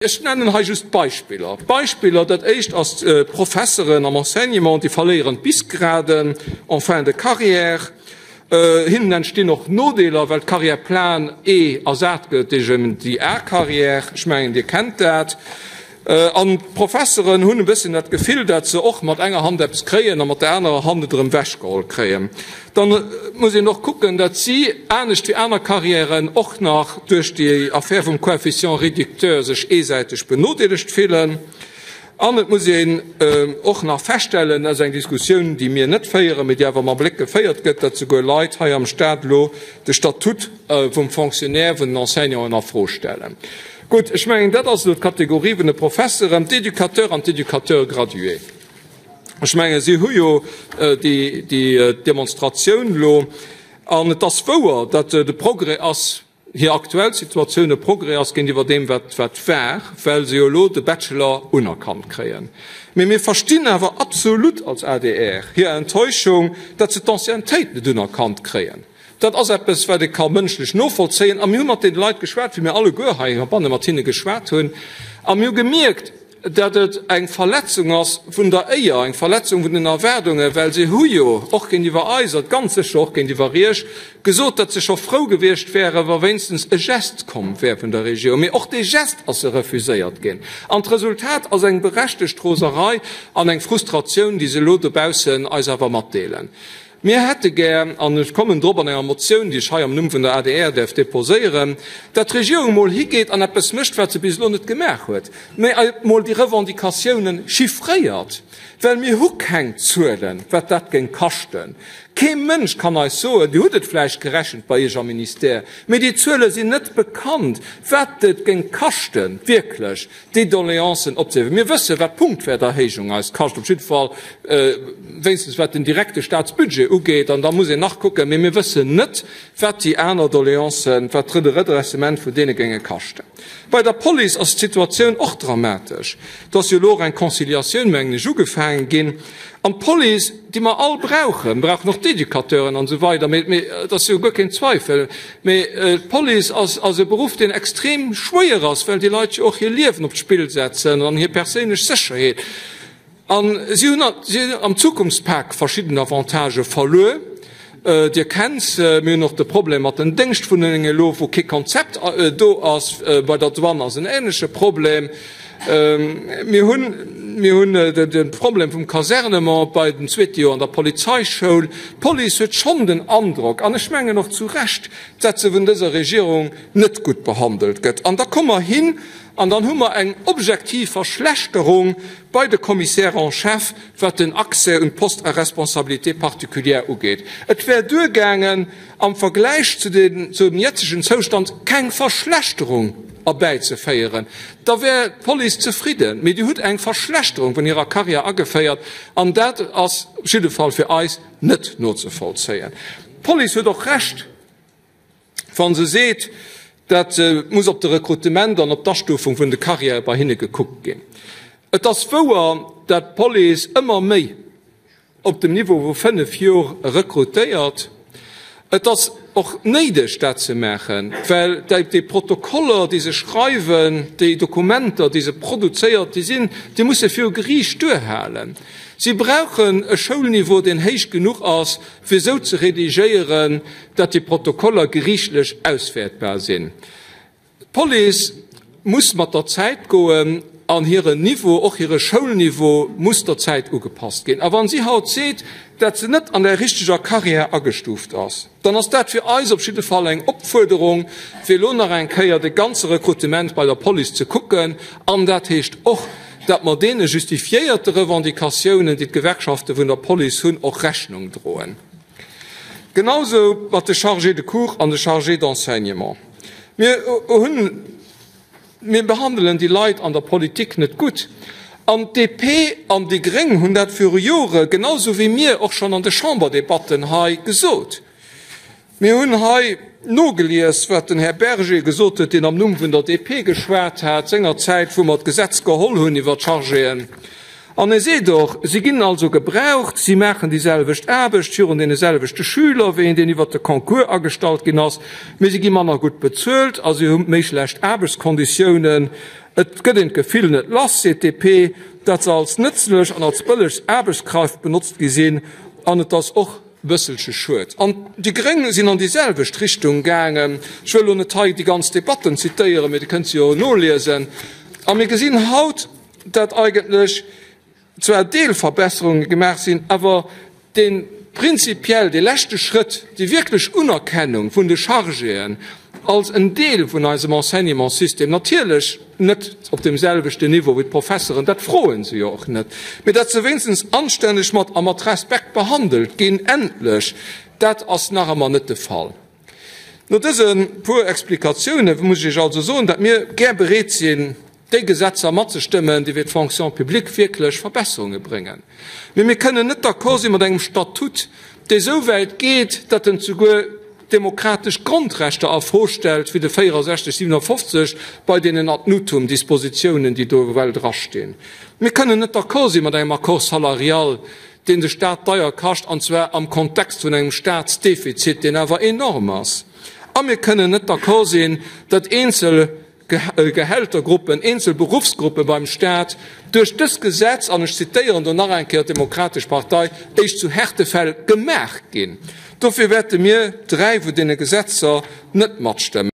Ech nennen hei just Beispiller. Beispiller, Dat éischt ass, d'Professeren am Enseignement, déi verléieren d'Bisgraden en fin de carrière. Hinnen entstinn och Nodeeler, well d'Carrière plan E ersat gëtt duerch déi A-Carrière. Ech mengen, Dir kennt dat. An d'Professeren hunn e bësschen dat Gefill, dat se och mat enger Hand eppes kréien a mat der anerer Hand et erëm ewechgeholl kréien. Da muss een och kucken, datt si, anescht wéi aner Carrièren, och nach duerch déi Affär vum Coefficient réducteur sech eesäiteg benodeelegt fillen. An et muss een och nach feststellen, dat ass eng Diskussioun, déi mir net féieren, mee déi awer mam Bléck geféiert gëtt, datt souguer Leit hei am Stat elo de Statut vum Fonctionnaire, vun den Enseignanten a Fro stellen. Gutt, ech mengen, dat ass elo d'Kategorie vun de Professeren, d'Éducateurs an d'Éducateurs gradués. Ech mengen, si hu jo déi Demonstratioun elo. An et ass wouer, datt de Progrès ass, hir aktuell Situatioun e Progrès ass géintiwwer deem, wat war, well se jo elo de Bachelor unerkannt kréien. Mee mir verstinn awer absolut als adr hir Enttäuschung, datt se d'Anciennetéit net unerkannt kréien. Dat ass eppes, wat ee ka mënschlech novollzéien. A mir hu mat deene Leit geschwat, wéi mir alleguer hei heibanne mat hinne geschwat hunn, a mir hu gemierkt, datt et eng Verletzung ass vun der Éier, eng Verletzung vun den Erwaardungen, well se hu jo och géintiwwer eis a ganz sécher och géintiwwer Iech gesot, datt se scho frou gewiescht wäeren, wa wéinstens e Gest komm wär vun der Regierung. Mee och dee Gest ass se refuséiert ginn. An d'Resultat ass eng berechtegt Roserei an eng Frustratioun, déi se elo dobaussen eis awer matdeelen. Mir hätte gär, an ech kommen drop an enger Motioun, déi ech hei am Numm vun der adr däerf déposéieren, dat d'Regierung emol higeet an eppes mécht, wat se bis elo net gemaach huet, mä emol déi Revendicatiounen chiffréiert, well mir hu keng Zuelen, wat dat géing kaschten. Kee Mënsch kann eis soen, Dir hutt et vläicht gerechent bei Iech am Ministère, mä déi Zuele sinn net bekannt, wat et géing kaschten, wierklech. déi Doleancen opzehiewen. Mir wëssen, wat d'Punktwäerterhéijung eis kascht, op jidde Fall wéinstens wat den direkte Staatsbudget ugeet, an da muss een nach kucken, mee mir wëssen net, wat déi aner Doleancen, wat de Redressement vun deene géinge kaschten. Bei der Police ass d'Situatioun och dramatesch. Do ass jo elo och eng Conciliatioun, mengen ech, ugefaange ginn. An d'Police, déi mer all brauchen, brauchen och d'Educateuren an esou weider, mee et ass jo guer keen Zweifel, mee d'Police ass ass e Beruff, deen extrem schwéier ass, well déi Leit jo och hir Liewen op d'Spill setzen an hir perséinlech Sécherheet. A si hunn am Zukunftspak verschidden Avantagë verluer. Dir kennt se. Mir hunn och de Problem mat den Déngschtwunnengen elo, wou kee Konzept do ass. Bei der Douane ass en ähnleche Problem. Mir hunn, mir hunn de Problem vum Casernement bei den zweete Joer an der Polizeischoul. D'Police huet schonn den Androck, an ech mengen och zu Recht, dat se vun dëser Regierung net gutt behandelt gëtt. An da komme mer hin an dann hu mer eng objektiv Verschlechterung bei de Commissaires en chef, wat den Accès un d'Postes à responsabilité particulière ugeet. Et wär duergaangen, am Vergläich zu dem jetzegen Zoustand keng Verschlechterung erbäizeféieren, da wär d'Police zefridden. Mee Dir hutt eng Verschlechterung vun hirer Carrière ageféiert, an dat ass op jidde Fall fir eis net nozevollzéien. D'Police huet och Recht, wa se seet, dat muss op de Rekrutement an op d'Astufung vun de Carrièrë bei hinne gekuckt ginn. Et ass wouer, dat d'Police ëmmer méi op dem Niveau vu 5 Jor rekrutéiert. Et ass och néideg, dat ze maachen, well déi Protokoller, déi se schreiwen, déi Dokumenter, déi se produzéiert, déi sinn, déi musse viru Geriicht duerhalen. Si brauchen e Schoulniveau, deen héich genuch ass, fir esou ze redigéieren, datt déi Protokoller geriichtlech auswäertbar sinn. D'Police muss mat der Zäit goen an hiren Niveau, och hire Schoulniveau muss der Zäit ugepasst ginn. A wa si haut seet, datt se net an der richteger Carrière agestuuft ass, dann ass dat fir eis op jidde Fall eng Opfuerderung, fir elo nach eng Kéier de ganze Rekrutement bei der Police ze kucken. An dat heescht och, datt mer deene justifiéierte Revendicatiounen, déi d'Gewerkschafte vun der Police hunn, och Rechnung droen. Genausou mat de Chargés de cours an de Chargés d'enseignement. Mir hunn, mir behandelen déi Leit an der Politik net gutt. An d'DP an déi Gréng hunn dat viru Jore genausou wéi mir och schonn an de Chamberdebatten hei gesot. Mir hunn hei nogelies, wat den Här Berger gesot huet, deen am Numm vun der DP geschwat hat sengerzäit, wou mer d'Gesetz geholl hunn iwwert d'Chargéen. An e seet och, Si ginn also gebraucht, si maachen déi selwecht Aarbecht virun deene selwechte Schüler, wéi een, deen iwwert de Concours agestallt ginn ass, mee si gi manner gutt bezuelt a si hu méi schlecht Aarbechtskonditiounen. Et gëtt een d'Gefill net lass, seet d'DP, datt se als nëtzlech an als bëlleg Aarbechtskraaft benotzt gi sinn. An et ass och e bësselche schued. An déi Gréng sinn an déi selwecht Richtung gaangen. Ech wëll elo net hei déi ganz Debatten zitéieren, mee Dir kënnt se jo noliesen. A mir gesinn haut, datt eigentlech zwar Deelverbesserunge gemaach sinn, awer dee prinzipiell, dee leschte Schrëtt, déi wierklech Unerkennung vun de Chargéen als en Deel vun eisem Enseignementssystem, natierlech net op deem selwechten Niveau wéi d'Professeren, dat froe se jo och net, mee datt se wéinstens anstänneg mat a mat Respekt behandelt ginn, endlech, dat ass nach ëmmer net de Fall. No dëse puer Explikatioune muss ech Iech also soen, datt mir gär bereet sinn, déi Gesetzer matzestëmmen, déi fir d'Fonction publique wierklech Verbesserunge bréngen. Mee mir kënnen net d'accord si mat engem Statut, dee sou wäit geet, datt en souguer demokratesch Grondrechter a Fro stellt, wéi de 64, 57 bei deenen Ad-nutum-Dispositiounen, déi do ewell drastinn. Mir kënnen net d'accord si mat engem Accord salarial, deen de Staat deier kascht, an zwar am Kontext vun engem Staatsdefizit, deen awer enorm ass. A mir kënnen net d'accord sinn, datt eenzel Gehältergruppen, eenzel Beruffsgruppe beim Staat duerch dës Gesetz, an ech zitéieren do nach eng Kéier d'Demokratesch Partei, éischt zu Härtefäll gemaach ginn. Dofir wäerte mir dräi vun deene Gesetzer net matstëmmen.